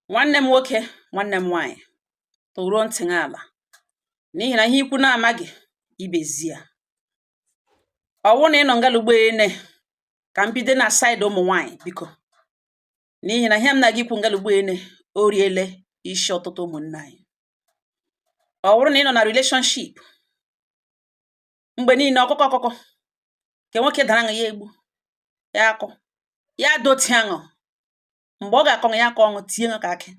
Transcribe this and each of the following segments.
Nwanne m nwoke, nwanne m nwaanyị, tụruo ntị gị ala, n'ihi na ihe ikwu na-amaghị ibezi ya. Ọ wụ na ị nọ ngalugbo ene ka m bido na side ụmụ nwaanyị, biko, n'ihi na ihe m na-aga ikwu ngalugbo ene o riele isi ọtụtụ ụmụnne anyị. Ọ bụrụ na ị nọ na relationship, mgbe niile ọkụkọ ọkụkọ nke nwoke dara aṅụ ya egbu ya akụ ya dotie aṅụ, mgbe ọ ga-akọ ya akọ ọṅụ tie ka akị,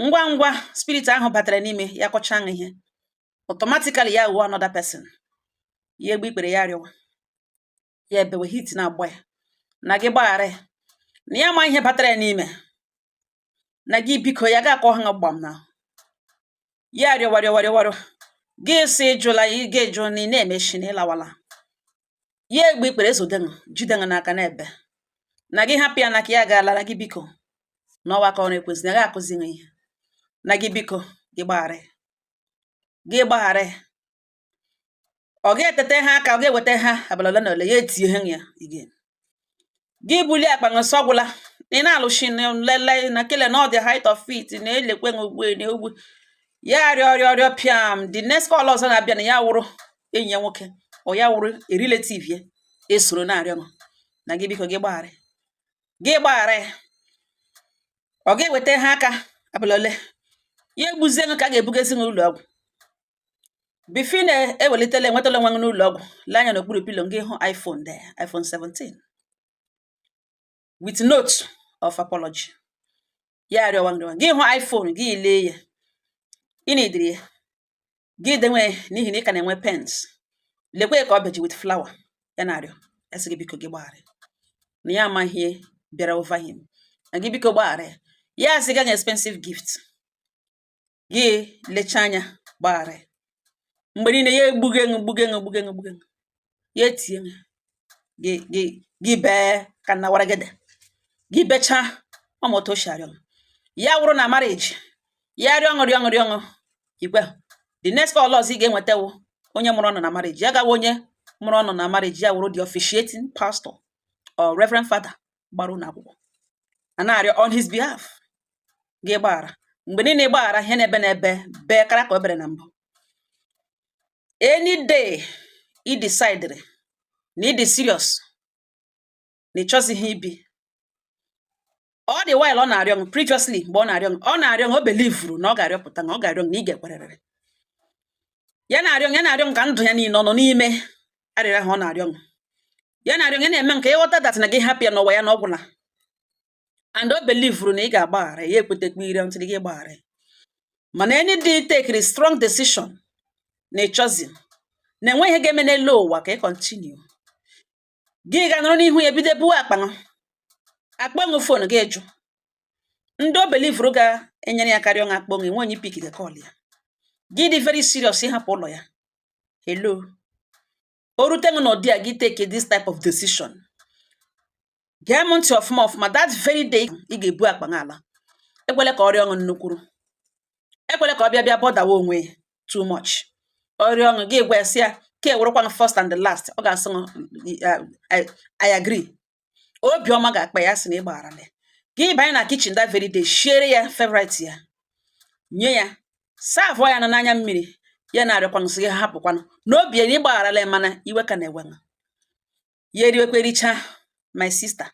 ngwa ngwa spirit ahụ batara n'ime ya kọcha aṅụ ihe, automatically ya ghọọ another person. Ya egbu ikpere, ya arịọwa, ya ebewe, hit na-agba ya na gị gbaghara ya, na ya ma ihe batara ya n'ime, na gị biko ya ga-akọ ha gbam na ya arịọwa, rịọwa, rịọwa, rịọwa. Gị sị jụla ya, ị ga-ejụ na ị na-emechi na ịlawala. Ya egbu ikpere ezodenụ jidenụ n'aka na-ebe na gị hapụ ya, na ka ya ga-alara gị, biko, na ọwa ka ọ na-ekwesị na ya ga-akụzi ihe, na gị biko, gị gbaghara ya, gị gbaghara ya. Ọ ga-etete ha aka, ọ ga-eweta ha abalị ole na ole, ya etie ha ya again. Gị bulie akpa ṅụ sọ gwụla ị na-alụshi nlele na kele na ọ dị height of it na-elekwe ugbu na ugbu ya arịọ ọrịọ ọrịọ piam. The next call ọzọ na-abịa na ya wụrụ enyi ya nwoke, ọ ya wụrụ a relative ya esoro na-arịọ ṅụ na gị biko, gị gbaghara, gị gbaghara ya. Ọ ga-eweta ha aka abalị ole, ya egbuzie ṅụ ka a ga-ebugezi ṅụ ụlọ ọgwụ. Before na-ewelitela enwetala onwe gị n'ụlọ ọgwụ, lee anya n'okpuru pillow gị, hụ iPhone there, iPhone 17 with note of apology. Ya arịọwa nrịọwa, gị hụ iPhone, gị lee ya, ị na-ediri ya, gị denwe, n'ihi na ị ka na-enwe pens. Lekwe ka ọ bịaji with flower, ya na-arịọ, ya sị gị biko, gị gbaghara na ya ama ihe bịara over him, na gị biko gbaghara ya. Ya sị gị expensive gift, gị lechaa anya gbaghara ya. Mgbe niile ya egbuge ṅụ, gbuge ṅụ, gbuge ṅụ, gbuge ṅụ, ya etie ṅụ gị, gị gị bee ka nnawaragede gị bechaa. Ọma otu o si arịọ ṅụ. Ya wụrụ na marriage, ya rịọ ṅụ, rịọ ṅụ, rịọ ṅụ ikwe. The next call ọzọ ị ga-enweta wụ onye mụrụ ọnụ na marriage ya gawa, onye mụrụ ọnụ na marriage ya wụrụ the officiating pastor or reverend father gbara unu akwụkwọ a na-arịọ on his behalf gị gbaghara. Mgbe niile ị gbaghara ihe na-ebe na-ebe bee kara ka o bere na mbụ. Any day ị decided na ị dị serious na ị chọzighị ibi, ọ dị while ọ na-arịọ ṅụ previously, mgbe ọ na-arịọ ṅụ, ọ na-arịọ ṅụ, o believeru na ọ ga-arịọpụta na ọ ga-arịọ ṅụ na ị ga-ekwerịrị. Ya na-arịọ ṅụ, ya na-arịọ ṅụ ka ndụ ya niile ọ nọ n'ime arịrịọ ahụ ọ na-arịọ ṅụ. Ya na-arịọ ṅụ, ya na-eme nke ịghọta that na gị hapụ ya n'ụwa ya na ọgwụla, and o believeru na ị ga-agbaghara ya, ekwetekwa ire ntị gị gbaghara ya. Mana any day take strong decision na ịchọzi na enweghị ihe ga-eme n'elu ụwa ka ị continue, gị ga nọrọ n'ihu ya bido buwe akpa ṅụ, akpọ ṅụ phone, gị jụ. Ndị o believeru ga-enyere ya karịa ọṅụ akpọ ṅụ, enwe onye pick ga call ya. Gị dị very serious ịhapụ ụlọ ya. Hello, o rute ṅụ n'ụdị a, gị take this type of decision, gee m ntị ọfụma ọfụma. That very day ị ga-ebu akpa ṅụ ala, ekwele ka ọ rịọ ṅụ nnukwuru, ekwele ka ọ bịa bịa bọdawa onwe ya too much. Ọ rịọ ṅụ, gị gwa ya sị ya ka ewerekwa ṅụ first and the last. Ọ ga-asị ṅụ, "I agree." Obiọma ga-akpa ya sị na ị gbagharala ya. Gị banye na kitchen that very day, shiere ya favorite ya, nye ya, serve ya n'anya mmiri, ya na-arịọkwanụ sị gị hapụkwanụ n'obi ya na ị gbagharala ya, mana iwe ka na-ewe ṅụ. Ya eriwekwa, ericha. My sister,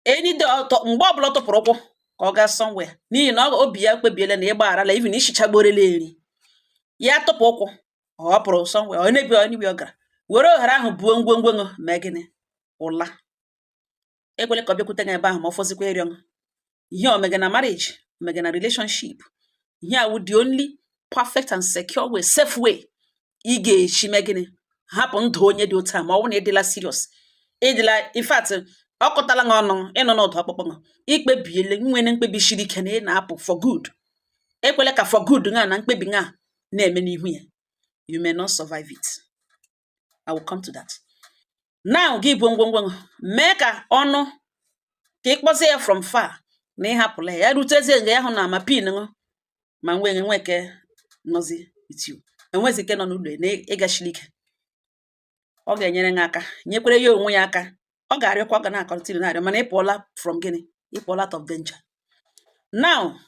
any day ọtọ, mgbe ọbụla ọ tụpụrụ ụkwụ ka ọ gaa somewhere, n'ihi na obi ya kpebiela na ịgbagharala, even ishichagborela eri ya, tụpụ ụkwụ ọ pụrụ somewhere, ọ na-ebi anywhere ọ gara, were ohere ahụ buo ngwongwo ṅụ, mee gịnị? Ụla. Ekwele ka ọ bịakwute gị ebe ahụ, ma ọ fọzikwa ịrịọ ṅụ ihe omega na marriage, omega na relationship. Ihe a wụ the only perfect and secure way, safe way ị ga-esi mee gịnị? Hapụ ndụ onye dị otu a, ma ọ bụrụ na ịdịla serious, ịdịla, in fact, ọ kụtala gị ọnụ ịnọ n'ọdụ ọkpụkpụ ṅụ, ikpebiele nwere mkpebi siri ike na ị na-apụ for good. Ekwele ka for good ṅa na mkpebi ṅa na-eme n'ihu ya. You may not survive it. I will come to that. Now, gị bụ ngwongwo ṅụ, mee ka ọnụ ka ị kpọzie ya from far na ịhapụla ya, ya rutezie nga ya hụ na ma pin ṅụ ma nwee nweke nọzi with you, enwezi ike nọ n'ụlọ na ịgachili ike. Ọ ga-enyere gị aka, nyekwere ya onwe ya aka. Ọ ga-arịọkwa, ọ ga na-acontinue na-arịọ, mana ị pụọla from gịnị? Ị pụọla out of danger. Now,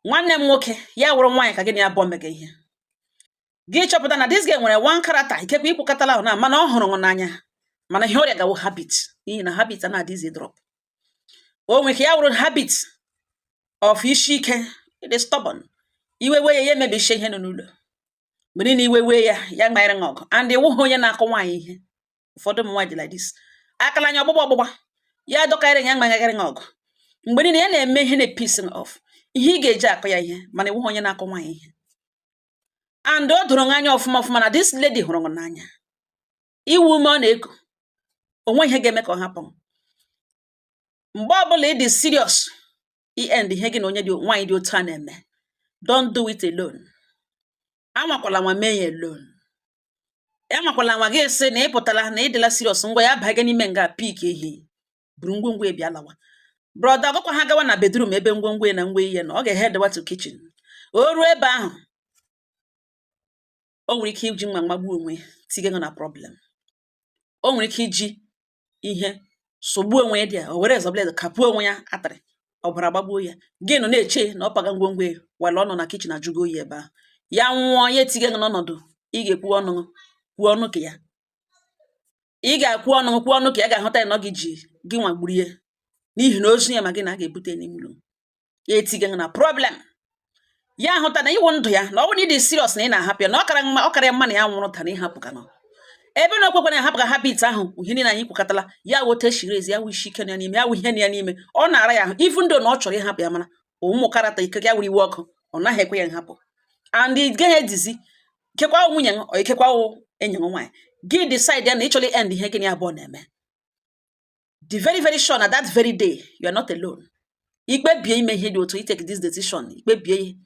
nwanne m nwoke, ya wụrụ nwaanyị ka gị na ya abụọ mega ihe, gị chọpụta na this girl nwere one character. Ikekwe ịkwụkọtala ahụ na, mana ọ hụrụ n'anya, mana ihe ọrịa gawo habit, n'ihi na habit a na-adịzi drop. O nwere ike ya wụrụ habit of isi ike, ịdị stubborn. Iwe wee ya, ya emebisie ihe nọ n'ụlọ mgbe niile. Iwe wee ya, ya gbanyere gị ọgụ, and ịwụghị onye na-akụ nwaanyị ihe. Ụfọdụ ụmụ nwaanyị dị like this, akala anya ọgbụgba ọgbụgba, ya dọkarịrị ya, gbanyegharị gị ọgụ mgbe niile. Ya na-eme ihe na-episs off, ihe ị ga-eji akụ ya ihe, mana ịwụghị onye na-akụ nwaanyị ihe. And o doro gị anya ọfụma ọfụma na this lady hụrụ gị n'anya. Iwu ume ọ na-eku, onwe ihe ga-eme ka ọ hapụ. Mgbe ọbụla ị dị serious i end ihe gị na onye dị nwaanyị dị otu a na-eme, don't do it alone. Anwakwala nwa mee ya alone. Anwakwala nwa gị sị na ị pụtara na ị dịla serious, ngwa, ya banye n'ime nga, pick ehi, buru ngwongwo ya bịa lawa. Brother, ọgakwa ha gawa na bedroom ebe ngwongwo ya na ngwa ihe na ọ ga-ehead to kitchen. O ruo ebe ahụ, o nwere ike iji mma magbuo onwe ya, tinye gị na problem. O nwere ike iji ihe sogbuo onwe ya dị ya, o were razor blade kapuo onwe ya atịrị, ọbara gbagbuo ya. Gị nọ na-eche na ọ paga ngwongwo ya wala ọ nọ na kitchen ajụgo oyi ebe ahụ, ya nwụọ, ya etinye gị n'ọnọdụ ị ga-ekwu ọnụ, kwuo ọnụ ka ya, ị ga-akwụ ọnụ, kwuo ọnụ ka ya ga-ahụta ya na ọ gị ji gị nwa gburu ya, n'ihi na ozu ya ma gị na a ga-ebute n'ime ụlọ ya, etinye gị na problem. Ya ahụta na iwu ndụ ya, na ọ bụrụ na ị dị serious na ị na-ahapụ ya, na ọ kara mma, ọ kara mma na ya nwụrụ ta na ịhapụ ka nọ ebe na okwekwe na ahapụ ka habit ahụ. Ihe niile anyị kwukọtala ya wụ eshiri ezi, ya wụ isi ike ya n'ime ya, wụ ihe ya n'ime ọ na-ara ya ahụ. Even though na ọ chọrọ ịhapụ ya, mana ụmụ karata ike ya wuru iwe ọkụ, ọ naghị ekwe ya nhapụ. And ị gaghị edizi ikekwa nwunye ọ ikekwa wụ enyi gị nwaanyị. Gị decide ya na ị chọrọ end ihe gị na ya abụọ na-eme, be very very sure na that very day you are not alone. Ikpebie ime ihe dị otu i take this decision, ikpebie ihe,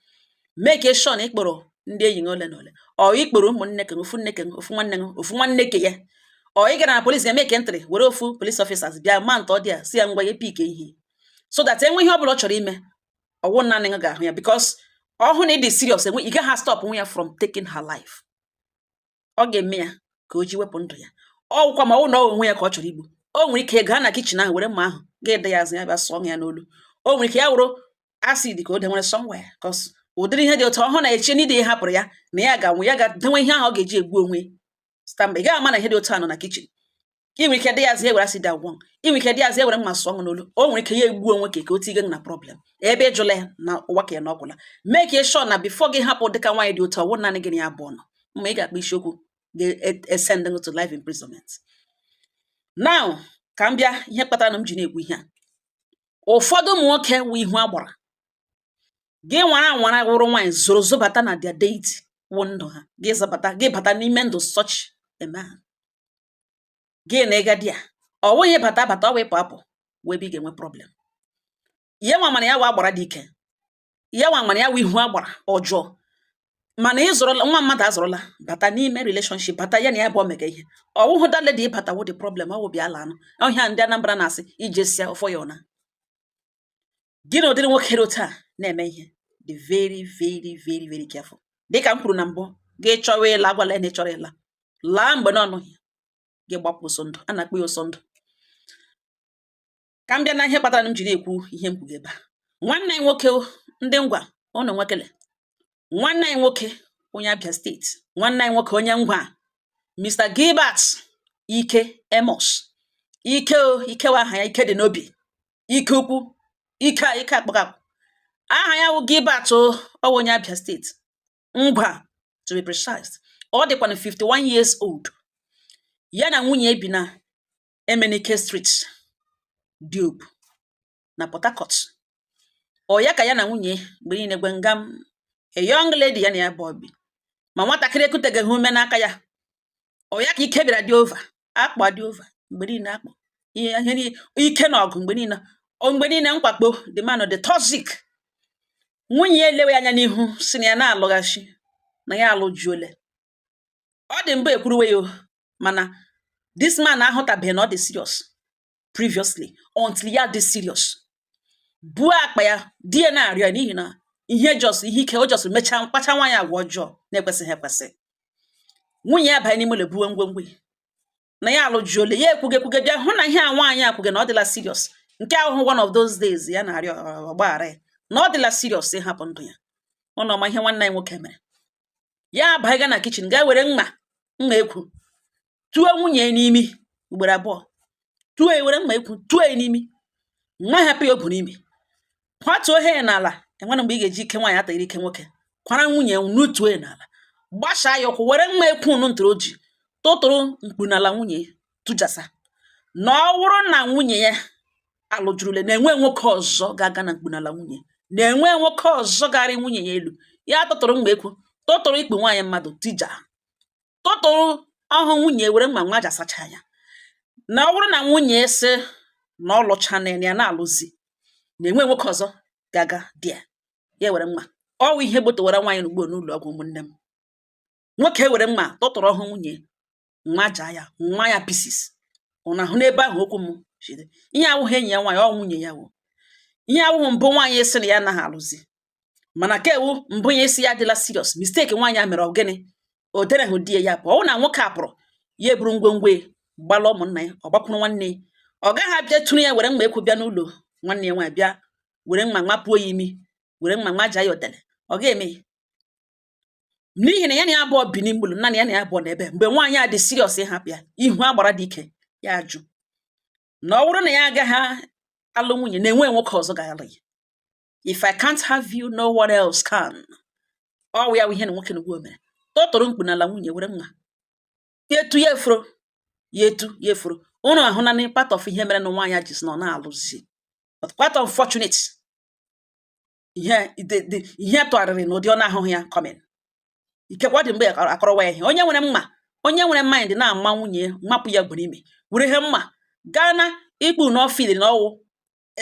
make sure na ị kpọrọ ndị enyi gị ole na ole, ọ ikpọrọ ụmụnne ke, ofu nne ke, ofu nwanne gị, ofu nwanne ke ya, ọ ị gara na police ga-eme ke entry, were ofu police officers bịa ma ntọ dị ya, si ya ngwa, ya pick ihe, so that enwe ihe ọ bụla ọ chọrọ ime, ọwụ naanị gị ga-ahụ ya, because ọ hụ na ị dị serious, enwe ị gaghị stop nwe ya from taking her life. Ọ ga-eme ya ka o ji wepụ ndụ ya. Ọ wụkwa ma ọ wụ na ọ onwe ya ka ọ chọrọ igbu, o nwere ike gaa na kitchen ahụ, were mma ahụ ga-ede ya azụ, ya bịa sụọ ya n'olu. O nwere ike ya wụrụ acid ka o denwere somewhere, cause ụdịrị ihe dị otu ọhụụ na-eche n'ide ya hapụrụ ya na ya ga-anwụ, ya ga-denwe ihe ahụ ọ ga-eji egbu onwe stamba. Ị gaghị ama na ihe dị otu a nọ na kitchen. Ị nwere ike dị ya azụ, ya were acid agwọ. Ị nwere ike dị azụ, ya were mma sụọ n'olu. O nwere ike ya egbu onwe ka o tinye gị na problem ebe ị jụla ya na ụwa ka ya na ọgwụla. Make sure na before gị hapụ dịka nwaanyị dị otu, ọwụ naanị gị na ya abụọ nọ mma, ị ga-akpa isiokwu ga-esend to life imprisonment. Now, ka m bịa ihe kpatara na m ji na-ekwu ihe a. Ụfọdụ ụmụ nwoke wụ ihu agbara gị nwara anwara wụrụ nwaanyị zoro zobata na their deity wụ ndụ ha. Gị zọbata, gị bata n'ime ndụ such a man, gị na ịga di ya, ọ wụghị bata bata, ọ wụ ịpụ apụ wee ebe ị ga-enwe problem. Ya nwa mana ya wụ agbara dị ike, ya nwa mana ya wụ ihu agbara ọjọọ, mana ị zụrụla nwa mmadụ, azụrụla bata n'ime relationship, bata ya na ya bụ omega ihe. Ọ wụhụ that lady ịbata wụ the problem, ọ wụ bịa ala anụ ọhịa. Ndị Anambra na-asị ijesia ụfọ ya ọna gị na ụdịrị nwoke dị otu a na-eme ihe, dị very very very very careful. Dịka m kwuru na mbụ, gị chọwa ịla, agwala ya na ị chọrọ ịla, laa mgbe na ọnụghị gị, gbapụ ọsọ ndụ, a na-akpọ ya ọsọ ndụ. Ka m bịa na ihe kpatara na m ji na-ekwu ihe m kwugo ebe a. Nwanne anyị nwoke, ndị Ngwa ụnụ nwekele, nwanne anyị nwoke onye Abia Steeti, nwanne anyị nwoke onye Ngwa, Mr. Gilbert Ike Amos Ike, o Ike wa aha ya, ike dị n'obi, ike ukwu, ike a ike akpọkapụ aha ya wụ Gilbert. O ọ wụ onye Abia Steeti, Ngwa to be precise. Ọ dịkwa na 51 years old. Ya na nwunye bi na Emenike Street, Diobu na Port Harcourt. Ọ ya ka ya na nwunye mgbe niile gwe ngam, a young lady ya na ya bụ obi ma nwatakịrị ekuteghị ume n'aka ya. Ọ ya ka ike bịara dị over, akpọ dị over mgbe niile, akpọ ihe ihe niile, ike na ọgụ mgbe niile, ọ mgbe niile nkwakpo. The man dị toxic. Nwunye ya elewe anya n'ihu, si na ya na-alụghachi, na ya alụjuole. Ọ dị mbụ ekwuruwe ya o, mana this man ahụtabeghị na ọ dị serious previously until ya dị serious buo akpa ya. Di ya na-arịọ ya n'ihi na ihe just ihe ike o just mechaa mkpacha nwaanyị agwa ọjọọ na-ekwesịghị ekwesị. Nwunye ya banye n'ime ụlọ, buo ngwongwo ya na ya alụjuole. Ya ekwuge ekwuge, bịa hụ na ihe a nwaanyị akwuge na ọ dịla serious. Nke ahụhụ one of those days ya na-arịọ ọgbaghara ya. Na ọ dịla serious ịhapụ ndụ ya. Ụnụ ọma ihe nwanne anyị nwoke mere, ya abanye na kitchen, gaa were mma, mma ekwu, tụọ nwunye ya n'imi ugboro abụọ. Tụọ ya, were mma ekwu tụọ ya n'imi, nwa hapụ ya o bu n'imi, kwatuo ha ya n'ala. Enwere mgbe ị ga-eji ike nwaanyị atagịrị ike nwoke kwara nwunye ya, nutuo ya n'ala, gbashaa ya ụkwụ, were mma ekwu unu ntụrụ o ji tụtụrụ mkpu n'ala nwunye ya, tụjasa. Na ọ wụrụ na nwunye ya alụjurule, na-enwe nwoke ọzọ ga-aga na mkpu n'ala nwunye, na-enwe nwoke ọzọ garị nwunye ya elu. Ya tụtụrụ mma ekwu, tụtụrụ ikpu nwaanyị mmadụ, tija, tụtụrụ ọhụ nwunye, were mma nwa jasacha ya. Na ọ bụrụ na nwunye sị na ọ lụchana ya na-alụzi, na-enwe nwoke ọzọ ga-aga di ya, ya were mma. Ọ wụ ihe gbotowara nwaanyị n'ugbo n'ụlọ ọgwụ. Ụmụnne m, nwoke were mma tụtụrụ ọhụ nwunye, nwa jaa ya, nwa ya pieces. Ọ na-ahụ n'ebe ahụ okwu m shiri. Ihe awụghị enyi ya nwaanyị, ọ nwunye ya wụ. Ihe awụghị mbụ nwaanyị sị na ya anaghị alụzi, mana ka ewu mbụ ya isi ya adịla serious. Mistake nwaanyị a mere, ọ gịnị? O derehụ di ya, ya pụọ. Ọ na nwoke a pụrụ, ya eburu ngwongwo ya gbala ụmụnna ya, ọ gbakwuru nwanne ya. Ọ gaghị abịa tụrụ ya were mma ekwu bịa n'ụlọ nwanne ya nwaanyị, bịa were mma mapuo ya imi, were mma maja ya otele. Ọ ga-eme ya n'ihi na ya na ya abụọ bi n'ime ụlọ, naanị ya na ya abụọ n'ebe. Mgbe nwaanyị a dị serious ịhapụ ya, ihu agbara dị ike, ya ajụ na ọ bụrụ na ya agaghị alụ nwunye, na-enwe nwoke ọzọ ga-alụ ya. "If I can't have you, no one else can." Ọ wụ ya wụ ihe na nwoke na ugbo mere, tụtụrụ mkpu n'ala nwunye, were mma ya etu ya efuro, ya etu ya efuro. Ụnụ ahụ na part of ihe mere na nwaanyị a ji sị na ọ na-alụzi. But quite unfortunate, ihe ihe tụgharịrị n'ụdị ọ na-ahụghị ya coming. Ikekwe ọ dị mgbe akọrọwa ya ihe. Onye nwere mma, onye nwere mind na-ama nwunye ya, mapụ ya gburu ime, were ihe mma gaa na ikpu n'ọfịs na ọwụ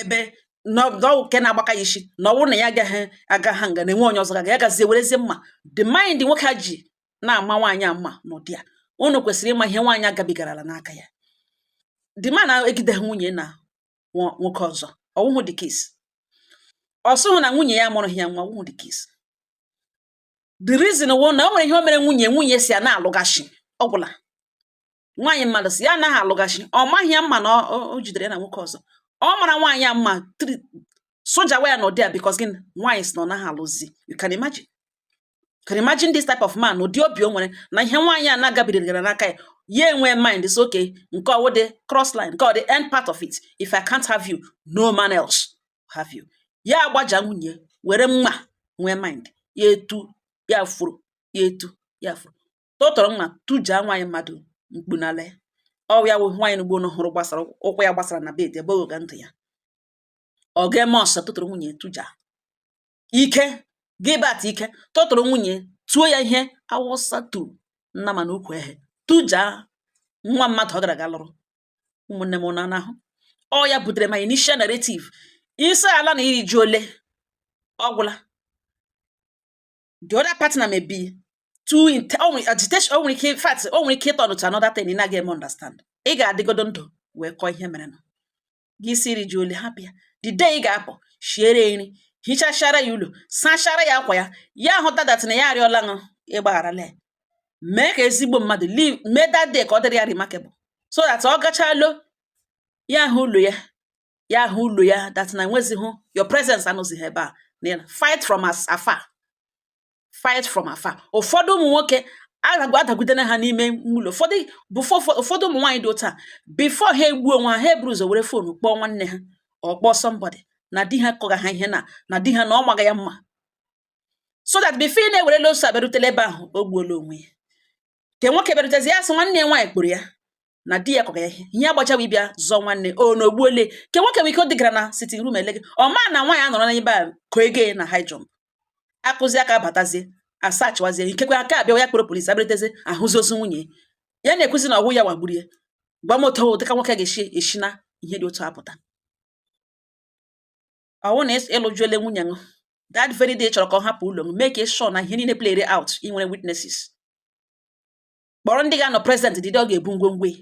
ebe n'ọwụ nke na-agbaka ya isi, na ọ bụrụ na ya agaghị aga ha nga, na-enwe onye ọzọ ga ya gazie werezie mma. The mind nwoke a ji na-ama nwaanyị a mma n'ụdị a, unu kwesịrị ịma ihe nwaanyị a gabigarala n'aka ya. The man na-egideghị nwunye na nwoke ọzọ, ọwụhụ the case. Ọ sịghị na nwunye ya amụrụghị ya nwa, ọwụhụ the case. The reason wụ na o nwere ihe o mere nwunye. Nwunye si ya na-alụgachi, ọ gwụla. Nwaanyị mmadụ si ya anaghị alụgachi, ọ maghị ya mma na o jidere ya na nwoke ọzọ. Ọ mara nwaanyị a mma soja wa ya n'ụdị a, because gịnị? Nwaanyị si na ọ naghị alụzi. You can imagine, can imagine this type of man, ụdị obi o nwere na ihe nwaanyị a na-agabigara n'aka ya. Ya enwee mind so, okay, nke ọwụ dị cross line, nke ọ dị end part of it. "If I can't have you, no man else have you." Ya agbaja nwunye, were mma, nwee mind, ya etu ya furu, ya etu ya furu, tụtụrụ mma, tụjaa nwaanyị mmadụ mkpu n'ala ya. Ọ ya wụ nwaanyị n'ugbo hụrụ gbasara ụkwụ ya gbasara na bed ebe oga ndụ ya. Ọ ga-eme ọsọ tụtụrụ nwunye, tụjaa ike gị bat ike, tụtụrụ nwunye, tuo ya ihe awụsa turu nna mana ukwu ehe, tụjaa nwa mmadụ ọ gara aga lụrụ. Ụmụnne m, na ahụ ọ ya butere my initial narrative isi ala na iri ji ole ọ gwụla. The other partner may be too o nwere agitation, o nwere ike, in fact, o nwere ike ịtọ to another thing ị naghị eme understand. Ị ga-adịgodo ndụ wee kọọ ihe mere nụ gị isi iri ji ole, hapụ ya. The day ị ga-apụ, shiere ya nri, hichachara ya ụlọ, sachara ya akwa ya, ya hụta that na ya arịọla ṅụ ịgbagharala ya. Mee ka ezigbo mmadụ live, mee that day ka ọ dịrị ya remarkable, so that ọ gachalụ, ya ahụ ụlọ ya, ya ahụ ụlọ ya, that na enwezighị your presence, anọzighị ebe a na ya. Fight from afar, fight from afar. Ụfọdụ ụmụ nwoke adagidena ha n'ime ụlọ. Ụfọdụ bụ ụfọdụ ụmụ nwaanyị dị otu a, before ha egbuo onwe ha, ha eburu ụzọ were phone kpọọ nwanne ha, ọ kpọọ somebody na di ha kọga ha ihe na di ha na ọ maga ya mma, so that before ị na-ewerela ose abịarutela ebe ahụ, o gbuola onwe ya. Nke nwoke bịarutezi, ya sị nwanne ya nwaanyị kpụrụ ya na di ya kọga ya ihe. Ihe agbachawa ịbịa zọọ nwanne o na ogbuole. Nke nwoke nwere ike ọ dịgara na sitting room ele gị, ọ ma na nwaanyị anọrọ n'ebe a kọọ ego ya na high jump, akụzi aka batazie, asachịwazie. Ikekwe aka abịawa, ya kpọrọ polisi, abịarutezi, ahụzi ozu nwunye ya, na-ekwuzi na ọwụ ya wagburu ya. Gwa m otu dịka nwoke ga-esi esi na ihe dị otu apụta. Ọwụ na ịlụjuole nwunye ṅụ, that very day chọrọ ka ọ hapụ ụlọ m, mee ka ị sure na ihe niile played out, ị nwere witnesses. Kpọrọ ndị ga-anọ present dịdị ọ ga-ebu ngwongwo ya.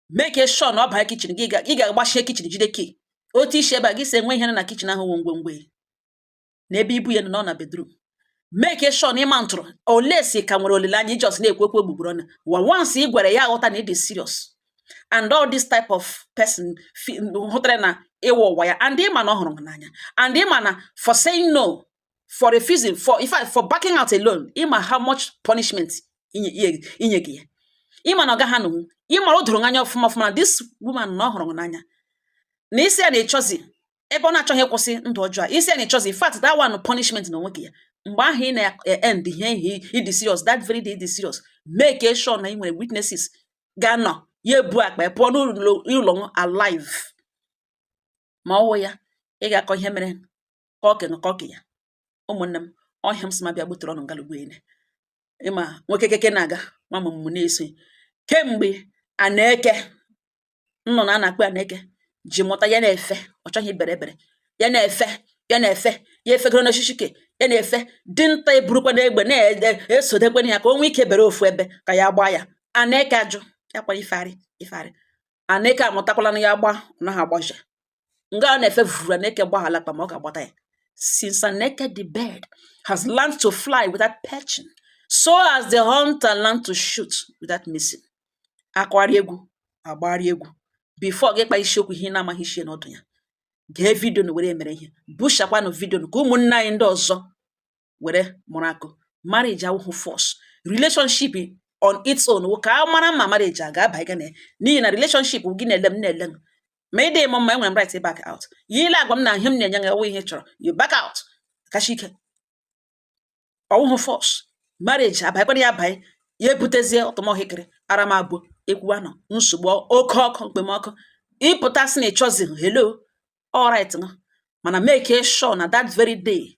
Mee ka ị sure na ọ baa kitchen gị, ị ga-agbachie kitchen, jide key otu isi ebe a gị si enwe ihe nọ na kitchen ahụ wụ ngwongwo ya na ebe ibu ya nọ nọ na bedroom. Mee ka ị sure na ịma ntụrụ ole si ka nwere olileanya ijos na-ekwu okwu egbugbere ọnụ wa. Once ị gwara ya, aghọta na ị dị serious, and all this type of person hụtara na Ịwa ụwa ya, and ịma na ọ hụrụ gị n'anya, and ịma na for saying no, for refusing, for, in fact, for backing out alone, ịma how much punishment inye gị ya. Ịma na ọ gaghị anọnwu. Ịma o doro gị anya ọfụma ọfụma na this woman, na ọ hụrụ gị n'anya, na isi ya na ịchọzi ebe ọ na-achọghị ịkwụsị ndụ ọjọọ a. Isi ya na ịchọzi, in fact, that one punishment na onwe gị ya. Mgbe ahụ ị na-end ihe ihe ịdị serious, that very day ịdị serious, make sure na ị nwere witnesses ga-anọ ya ebu akpa ya pụọ n'ụlọ ụlọ alive. Ma ọ wụ ya, ị ga-akọ ihe mere ka ọ ke ya. Ụmụnne m, ọhịa m sị ma bịa gbutere ọnụ ngalugbu ene. Ịma nwoke keke na-aga nwa mụmụ na-eso kemgbe a na-eke nnụnụ a na-akpọ ya na-eke ji mụta ya na-efe. Ọ chọghị ibere ebere ya na-efe, ya na-efe, ya efegoro n'osisi ke ya na-efe. Dinta eburukwa n'egbe na-esodekwana ya ka o nwee ike bere ofu ebe ka ya gbaa ya. A na-eke ajụ ya kwara ifegharị ifegharị. A na-eke amụtakwala na ya gba ọ naghị agbaje nga ọ na-efe vuru. Aneke gbaghala akpa ma ọ ga-agbata ya. Since Aneke the bird has learned to fly without perching, so has the hunter learned to shoot without missing. Akwari egwu agbari egwu before gị kpa isiokwu ihe ị na-amaghị isi n'ọdụ ya. Gee video na were mere ihe, bushakwanụ video ka ụmụnne anyị ndị ọzọ were mụrụ akụ. Marriage awụhụ force. Relationship on its own wụ ka a mara ma marriage a ga-aba gị na ya, n'ihi na relationship wụ gị na-ele m na-ele m. Ma ị dị m mma, enwere m right back out. Ya ile agwa m na ihe m na-enye gị ọwụ ihe ị chọrọ, you back out. Kacha ike ọwụhụ force. Marriage abanyekwana ya abanye, ya ebutezie ọtụmọhịkịrị aramabụ ekwuwa nọ nsogbu oke ọkụ mkpemọkụ. Ịpụta sị na ịchọzi, hello, alright nọ, mana make sure na that very day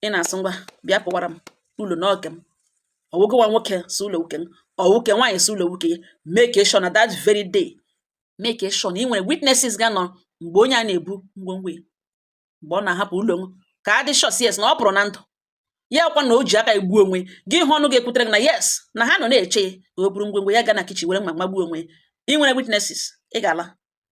ị na-asị ngwa bịa pụwara m ụlọ n'oge m, ọwụgo nwa nwoke si ụlọ nwoke m, ọwụke nwaanyị si ụlọ nwoke ya, make sure na that very day, make sure na ị nwere witnesses ga-anọ mgbe onye a na-ebu ngwongwo ya, mgbe ọ na-ahapụ ụlọ m, ka adị sure yes na ọ pụrụ na ndụ ya. Kwa na o ji aka egbu onwe gị, hụ ọnụ ga-ekwutere gị na yes, na ha nọ na-eche ya ka o buru ngwongwo ya gaa na kitchen were mma magbuo onwe ya. Ị nwere witnesses, ị ga-ala.